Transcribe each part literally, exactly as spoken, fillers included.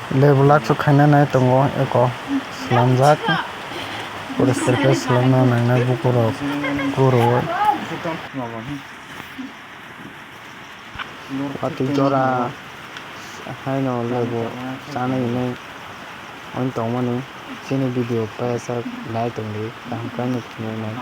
Lebu lakchuk khaina nai tongo eko slamjak. Poriskar khe slamna nangnai bukurok kwrwi. Watwi jora haino lebu chanai hinwi wng tongmani chini video paisa nai tongdi kaham khe nukhinai.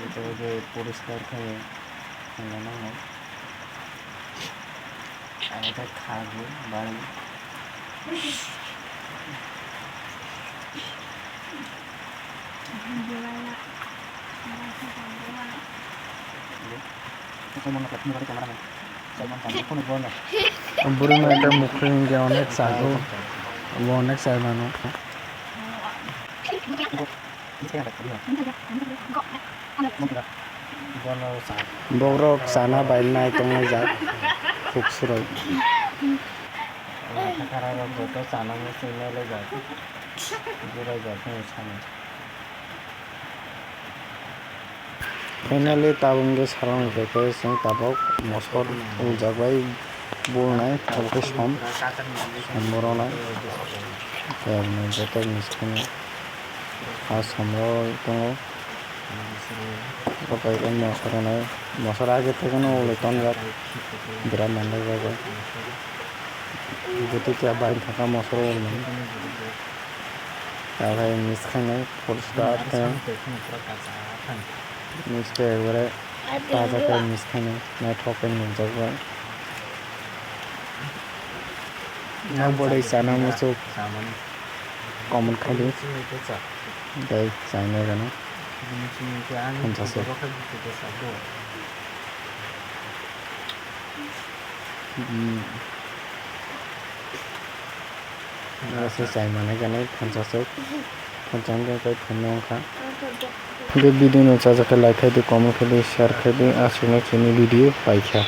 Ito je poriskar khe wngna nango. Ang khe kha bo bari. Bwrwi no ekta mukhung hinkhe onek chago, bo onek chai mano. Bono sa- Bokrok chana bai nai tongnai jak, khuk suroi. Lakha khara rok joto chana muchung nai lai jak, jurai jak hwnwi sano. Finally, tabuk hwnkhe sarong hwnkhe khe chwng tabuk mosor uljak bai bulnai, tabuk khe som, som boroknai. Joto miskang ha som rwui tongo. Bo kaitor mosor rwnai, mosor age thekeno ule tonjak, birat manjak jago. Gotike bai thaka mosor rwnai. Tabuk miskhainai poriskar khe. Miskhe ekbare taja khe miskhainai naithok khe nukjak bai. Nok bwrwi chana muchuk. Common khaidi. Tei chainai gana. Phanchaswk. Hmm. Aro se chai manai gana phanchaswk. Phanchaswk tei thumwi wngkha. Hwnkhe video no chajak khe like khaidi, comment khaidi, share khaidi, aswkno chini video paikha.